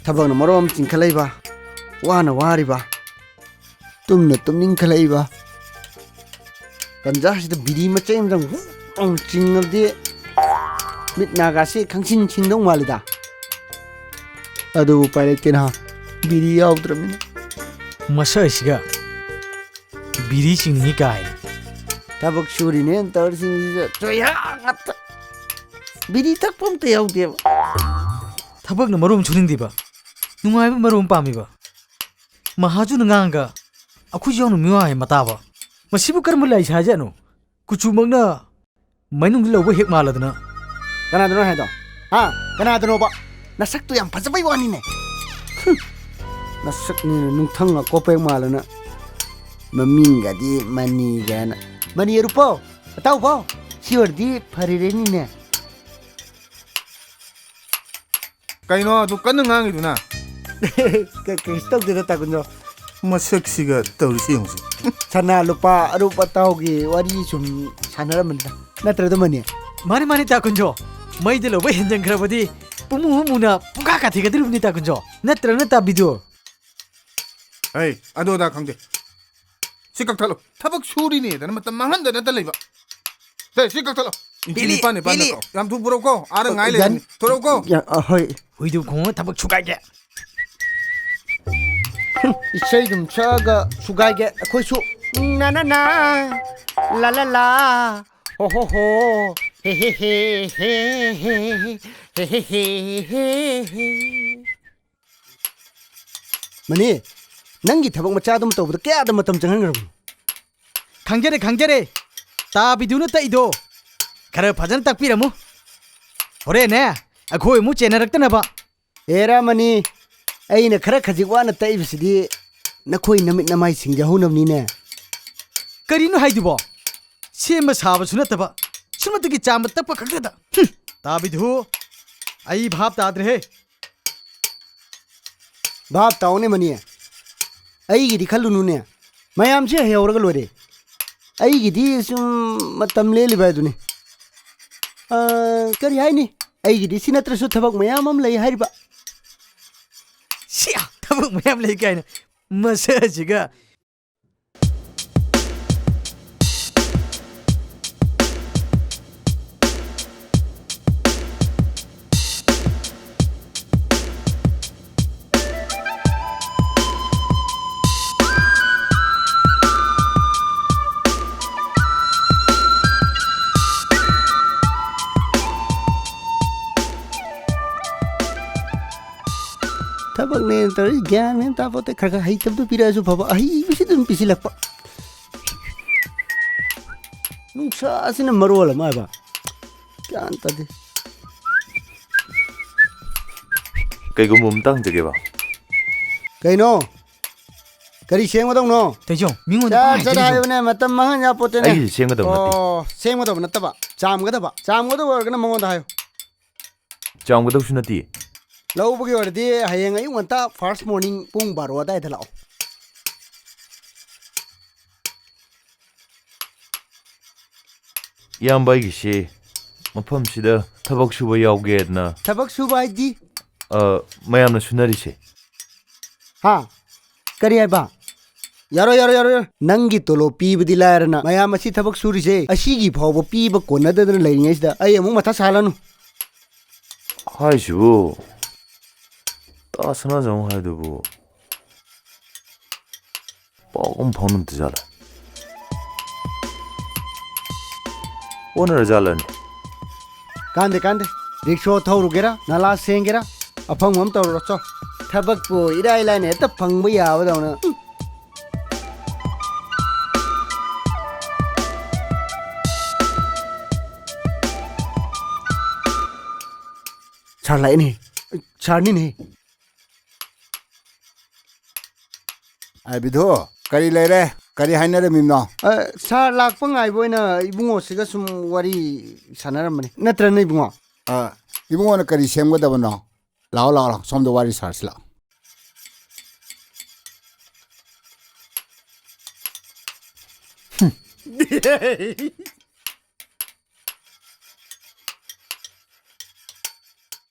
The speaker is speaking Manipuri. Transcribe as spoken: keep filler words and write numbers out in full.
ꯊꯕꯛꯅ ꯃꯔꯣꯝ ꯑꯃ ꯆꯤꯟꯈꯠꯂꯛꯏꯕ, ꯋꯥꯅ ꯋꯥꯔꯤꯕ, ꯇꯨꯝꯅ ꯇꯨꯝꯅꯤꯡꯈꯠꯂꯛꯏꯕ꯫ ꯇꯟꯖꯥꯁꯤꯗ ꯕꯤꯔꯤ ꯃꯆꯩ ꯑꯃꯇꯪ ꯍꯨꯛ ꯂꯥꯎꯅ ꯆꯤꯡꯉꯕꯗꯤ ꯃꯤꯠ ꯅꯥꯒꯥꯁꯤ ꯈꯪꯁꯤꯡ ꯁꯤꯡꯗꯧ ꯃꯥꯜꯂꯤꯗ꯫ ꯑꯗꯨꯕꯨ ꯎꯄꯥꯏ ꯂꯩꯇꯦꯅ, ꯕꯤꯔꯤ ꯌꯥꯎꯗ꯭ꯔꯕꯅꯤꯅ꯫ ꯃꯁꯛ ꯑꯁꯤꯒ ꯕꯤꯔꯤ ꯆꯤꯡꯅꯤ ꯀꯥꯏꯅ꯫ ꯊꯕꯛ ꯁꯨꯔꯤꯅꯦꯅ ꯇꯧꯔꯤꯁꯤꯡꯁꯤꯁꯨ ꯆꯣꯏꯍꯥ ꯉꯥꯛꯇ꯫ ꯕꯤꯔꯤ ꯊꯛꯄ ꯑꯝꯇ ꯌꯥꯎꯗꯦꯕ꯫ ꯊꯕꯛꯅ ꯃꯔꯣꯝ ꯁꯨꯅꯤꯡꯗꯦꯕ, ꯅꯨꯡꯉꯥꯏꯕ ꯃꯔꯣꯝ ꯄꯥꯝꯃꯤꯕ꯫ ꯃꯍꯥꯖꯨꯅ ꯉꯥꯡꯒ ꯑꯩꯈꯣꯏꯁꯨ ꯌꯥꯎꯅ ꯃꯤꯋꯥ ꯍꯥꯏ ꯃꯇꯥꯕ꯫ ꯃꯁꯤꯕꯨ ꯀꯔꯝꯕ ꯂꯥꯏ ꯁꯥꯖꯠꯅꯣ? ꯀꯨꯆꯨꯃꯛꯅ ꯃꯩꯅꯨꯡꯗ ꯂꯧꯕ ꯍꯦꯛ ꯃꯥꯜꯂꯗꯅ꯫ ꯀꯅꯥꯗꯅꯣ ꯍꯥꯏꯗꯣ? ꯍꯥ? ꯀꯅꯥꯗꯅꯣꯕ? ꯅꯁꯛꯇꯨ ꯌꯥꯝ ꯐꯖꯕꯩ ꯋꯥꯅꯤꯅꯦ꯫ ꯍꯨꯝ꯫ ꯅꯁꯛꯅꯤꯅ ꯅꯨꯡꯊꯪ ꯑꯀꯣꯞꯄ ꯍꯦꯛ ꯃꯥꯜꯂꯅ꯫ ꯃꯃꯤꯡꯒꯗꯤ ꯃꯅꯤꯒꯅ꯫ ꯃꯅꯤ ꯑꯔꯨꯞꯄꯣ, ꯑꯇꯥꯎꯕꯣ, ꯁꯤ ꯑꯣꯏꯔꯗꯤ ꯐꯔꯦꯅꯤꯅꯦ꯫ ꯀꯩꯅꯣ ꯑꯗꯨ ꯀꯟꯅ ꯉꯥꯡꯉꯤꯗꯨꯅ? ꯀ-, ꯀꯩꯁꯨ ꯇꯧꯗꯦꯗ, ꯇꯥ ꯀꯨꯟꯖꯣ꯫ ꯃꯁꯛꯁꯤꯒ ꯇꯧꯔꯤꯁꯤ ꯌꯦꯡꯉꯨꯁꯤ꯫ ꯁꯅꯥ ꯂꯨꯄꯥ ꯑꯔꯨꯞ ꯑꯇꯥꯎꯒꯤ ꯋꯥꯔꯤ ꯁꯨꯝ ꯁꯥꯟꯅꯔꯝꯕꯅꯤꯗ꯫ ꯅꯠꯇ꯭ꯔꯗ ꯃꯅꯤ? ꯃꯥꯅꯤ, ꯃꯥꯅꯤ, ꯇꯥ ꯀꯨꯟꯖꯣ꯫ ꯃꯩꯗ ꯂꯧꯕ ꯍꯦꯟꯖꯟꯈ꯭ꯔꯕꯗꯤ ꯄꯨꯡꯃꯨ ꯑꯃꯨꯅ ꯄꯨꯡꯀꯥ ꯀꯥꯊꯤꯒꯗꯧꯔꯤꯕꯅꯤ, ꯇꯥ ꯀꯨꯟꯖꯣ꯫ ꯅꯠꯇ꯭ꯔꯅ, ꯇꯥ ꯕꯤꯗꯨ? ꯑꯩ ꯑꯗꯨ ꯑꯗꯥ ꯈꯪꯗꯦ꯫ ꯁꯤ ꯀꯛꯊꯠꯂꯣ꯫ ꯊꯕꯛ ꯁꯨꯔꯤꯅꯦꯗꯅ ꯃꯇꯝ ꯃꯥꯡꯍꯟꯗꯅꯇ ꯂꯩꯕ꯫ ꯁꯦ, ꯁꯤ ꯀꯛꯊꯠꯂꯣ꯫ ꯏꯟꯆꯤ ꯄꯤꯂꯤ, ꯅꯤꯄꯥꯟ, ꯅꯤꯄꯥꯟ ꯄꯤꯂꯤ꯫ ꯅꯠꯇ꯭ꯔꯣ? ꯌꯥꯝ ꯊꯨ ꯄꯨꯔꯛꯎꯀꯣ꯫ ꯑꯥꯗ ꯉꯥꯏ ꯌꯥꯟ-, ꯂꯩꯔꯕꯅꯤ꯫ ꯊꯣꯔꯛꯎꯀꯣ꯫ ꯌꯥ-, ꯑ, ꯍꯣꯏ꯫ ꯍꯨꯏꯗꯨ ꯈꯣꯡꯉ ꯊꯕꯛ ꯁꯨꯒꯥꯏꯒꯦ꯫ ꯏꯁꯩ ꯑꯗꯨꯝ ꯁꯛꯑꯒ ꯁꯨꯒꯥꯏꯒꯦ ꯑꯩꯈꯣꯏꯁꯨ꯫ ꯅꯥ ꯅꯥ ꯅꯥ, ꯂꯥ ꯂꯥ ꯂꯥ, ꯍꯣ ꯍꯣ ꯍꯣ, ꯍꯦ ꯍꯦ ꯍꯦ, ꯍꯦ ꯍꯦ ꯍꯦ, ꯍꯦ ꯍꯦ ꯍꯦ ꯍꯦ꯫ ꯃꯅꯤ, ꯅꯪꯒꯤ ꯊꯕꯛ ꯃꯆꯥ ꯑꯗꯨꯝ ꯇꯧꯕꯗ ꯀꯌꯥꯗ ꯃꯇꯝ ꯆꯪꯍꯟꯈ꯭ꯔꯕꯅꯣ? ꯈꯪꯖꯔꯦ, ꯈꯪꯖꯔꯦ꯫ ꯇꯥ ꯕꯤꯗꯨꯅ ꯇꯛꯏꯗꯣ ꯈꯔ ꯐꯖꯅ ꯇꯛꯄꯤꯔꯝꯃꯨ꯫ ꯍꯣꯔꯦꯟꯅꯦ, ꯑꯩꯈꯣꯏ ꯑꯃꯨꯛ ꯆꯦꯟꯅꯔꯛꯇꯅꯕ꯫ ꯑꯦꯔꯥ ꯃꯅꯤ, ꯑꯩꯅ ꯈꯔ ꯈꯖꯤꯛ ꯋꯥꯅ ꯇꯛꯏꯕꯁꯤꯗꯤ ꯅꯈꯣꯏ ꯅꯃꯤꯠ ꯅꯃꯥꯏ ꯁꯤꯡꯖꯍꯧꯅꯕꯅꯤꯅꯦ꯫ ꯀꯔꯤꯅꯣ ꯍꯥꯏꯗꯨꯕꯣ? ꯁꯦꯝꯕ ꯁꯥꯕꯁꯨ ꯅꯠꯇꯕ, ꯁꯨꯞꯅꯇꯒꯤ ꯆꯥꯝꯕ ꯇꯛꯄ ꯈꯛꯇꯗ꯫ ꯍꯨꯝ! ꯇꯥ ꯕꯤꯗꯨ, ꯑꯩ ꯚꯥꯞ ꯇꯥꯗ꯭ꯔꯦꯍꯦ꯫ ꯚꯥꯞ ꯇꯥꯎꯅꯦ ꯃꯅꯤ, ꯑꯩꯒꯤꯗꯤ ꯈꯜꯂꯨꯅꯨꯅꯦ, ꯃꯌꯥꯝꯁꯦ ꯍꯩꯍꯧꯔꯒ ꯂꯣꯏꯔꯦ꯫ ꯑꯩꯒꯤꯗꯤ ꯁꯨꯝ ꯃꯇꯝ ꯂꯦꯜꯂꯤꯕ ꯍꯥꯏꯗꯨꯅꯤ꯫ ꯑ, ꯀꯔꯤ ꯍꯥꯏꯅꯤ, ꯑꯩꯒꯤꯗꯤ ꯁꯤ ꯅꯠꯇ꯭ꯔꯁꯨ ꯊꯕꯛ ꯃꯌꯥꯝ ꯑꯃ ꯂꯩ ꯍꯥꯏꯔꯤꯕ꯫ ꯊꯕꯛ ꯃꯌꯥꯝ ꯂꯩ ꯀꯥꯏꯅ꯫ ꯃꯁꯛ ꯑꯁꯤꯒ꯫ ꯊꯕꯛꯅꯦꯅ ꯇꯧꯔꯤ, ꯒ꯭ꯌꯥꯟ ꯃꯦꯟ ꯇꯥꯄꯣꯠꯇꯦ꯫ ꯈꯔ ꯈꯔ ꯍꯩꯇꯕꯗꯨ ꯄꯤꯔꯛꯑꯁꯨ ꯐꯕ, ꯑꯍꯩꯕꯁꯤ ꯑꯗꯨꯝ ꯄꯤꯁꯤꯜꯂꯛꯄ꯫ ꯅꯨꯡꯁꯥꯁꯤꯅ ꯃꯔꯣꯜ ꯑꯃ ꯍꯥꯏꯕ, ꯒ꯭ꯌꯥꯟ ꯇꯥꯗꯦ꯫ ꯀꯩꯒꯨꯝꯕ ꯑꯃꯇ ꯍꯪꯖꯒꯦꯕ꯫ ꯀꯩꯅꯣ? ꯀꯔꯤ ꯁꯦꯝꯒꯗꯧꯅꯣ? ꯇꯩꯖꯧ, ꯃꯤꯉꯣꯟꯗ ꯆꯠ, ꯄꯪꯍꯥꯏ ꯆꯠ ꯍꯥꯏꯖꯤꯜꯂꯨ꯫ ꯍꯥꯏꯌꯨꯅꯦ, ꯃꯇꯝ ꯃꯥꯡꯍꯟ ꯌꯥꯄꯣꯠꯇꯦꯅꯦ꯫ ꯑꯩꯒꯤꯁꯦ ꯁꯦꯝꯒꯗꯕ ꯅꯠꯇꯦ꯫ ꯑꯣ, ꯁꯦꯝꯒꯗꯕ ꯅꯠꯇꯕ, ꯆꯥꯝꯒꯗꯕ꯫ ꯆꯥꯝꯒꯗꯕ ꯑꯣꯏꯔꯒꯅ ꯃꯉꯣꯟꯗ ꯍꯥꯏꯌꯨ꯫ ꯆꯥꯝꯒꯗꯧꯁꯨ ꯅꯠꯇꯦ꯫ ꯂꯧꯕꯒꯤ ꯑꯣꯏꯔꯗꯤ ꯍꯌꯦꯡ ꯑꯌꯨꯛ ꯉꯟꯇꯥ first morning ꯄꯨꯡ ꯕꯥꯔꯣ ꯑꯗꯥꯏꯗ ꯂꯥꯛꯑꯣ꯫ ꯏꯌꯥꯝꯕ ꯑꯩꯒꯤꯁꯤ ꯃꯐꯝꯁꯤꯗ ꯊꯕꯛ ꯁꯨꯕ ꯌꯥꯎꯒꯦꯗꯅ꯫ ꯊꯕꯛ ꯁꯨꯕ ꯍꯥꯏꯗꯤ? ꯑ, ꯃꯌꯥꯝꯅ ꯁꯨꯅꯔꯤꯁꯦ꯫ ꯍꯥ? ꯀꯔꯤ ꯍꯥꯏꯕ? ꯌꯥꯔꯣꯏ, ꯌꯥꯔꯣꯏ, ꯌꯥꯔꯣꯏ, ꯌꯥꯔꯣꯏ꯫ ꯅꯪꯒꯤ ꯇꯣꯂꯣꯞ ꯄꯤꯕꯗꯤ ꯂꯥꯏꯔꯅ, ꯃꯌꯥꯝ ꯑꯁꯤ ꯊꯕꯛ ꯁꯨꯔꯤꯁꯦ, ꯑꯁꯤꯒꯤ ꯐꯥꯎꯕ ꯄꯤꯕ ꯀꯣꯟꯅꯗꯗꯅ ꯂꯩꯔꯤꯉꯩꯁꯤꯗ ꯑꯩ ꯑꯃꯨꯛ ꯃꯊꯥ ꯁꯥꯍꯜꯂꯅꯨ꯫ ꯍꯥꯏꯁꯤꯕꯨ, ꯇꯥ ꯁꯅꯥꯖꯝ ꯍꯥꯏꯗꯨꯕꯨ ꯄꯥꯎ ꯑꯃ ꯐꯥꯎꯅꯗ ꯖꯥꯠꯂ? ꯑꯣꯟꯅꯔ ꯖꯥꯠꯂꯅꯦ? ꯀꯥꯟꯗꯦ, ꯀꯥꯟꯗꯦ꯫ ꯔꯤꯛꯁꯣ ꯊꯧꯔꯨꯒꯦꯔꯥ, ꯅꯂꯥ ꯁꯦꯡꯒꯦꯔꯥ, ꯑꯐꯪꯕ ꯑꯃ ꯇꯧꯔꯨꯔꯣ, ꯆꯣ꯫ ꯊꯕꯛꯄꯨ ꯏꯔꯥꯏ ꯂꯥꯏꯅ ꯍꯦꯛꯇ ꯐꯪꯕ ꯌꯥꯕꯗꯧꯅ꯫ ꯎꯝ꯫ ꯁꯥꯔ ꯂꯥꯛꯑꯦꯅꯦ꯫ ꯁꯥꯔꯅꯤꯅꯦ꯫ ꯑꯦ, ꯕꯤꯙꯨ, ꯀꯔꯤ ꯂꯩꯔꯦ? ꯀꯔꯤ ꯍꯥꯏꯅꯔꯝꯃꯤꯕꯅꯣ? ꯑ, ꯁꯥꯔ ꯂꯥꯛꯄ ꯉꯥꯏꯕ ꯑꯣꯏꯅ ꯏꯕꯨꯡꯉꯣꯁꯤꯒ ꯁꯨꯝ ꯋꯥꯔꯤ ꯁꯥꯟꯅꯔꯝꯕꯅꯤ꯫ ꯅꯠꯇ꯭ꯔꯅꯦ, ꯏꯕꯨꯡꯉꯣ? ꯑ, ꯏꯕꯨꯡꯉꯣꯅ ꯀꯔꯤ ꯁꯦꯝꯒꯗꯕꯅꯣ? ꯂꯥꯛꯑꯣ, ꯂꯥꯛꯑꯣ, ꯂꯥꯛꯑꯣ, ꯁꯣꯝꯗ ꯋꯥꯔꯤ ꯁꯥꯔꯁꯤ ꯂꯥꯛꯑꯣ꯫ ꯍꯨꯝ꯫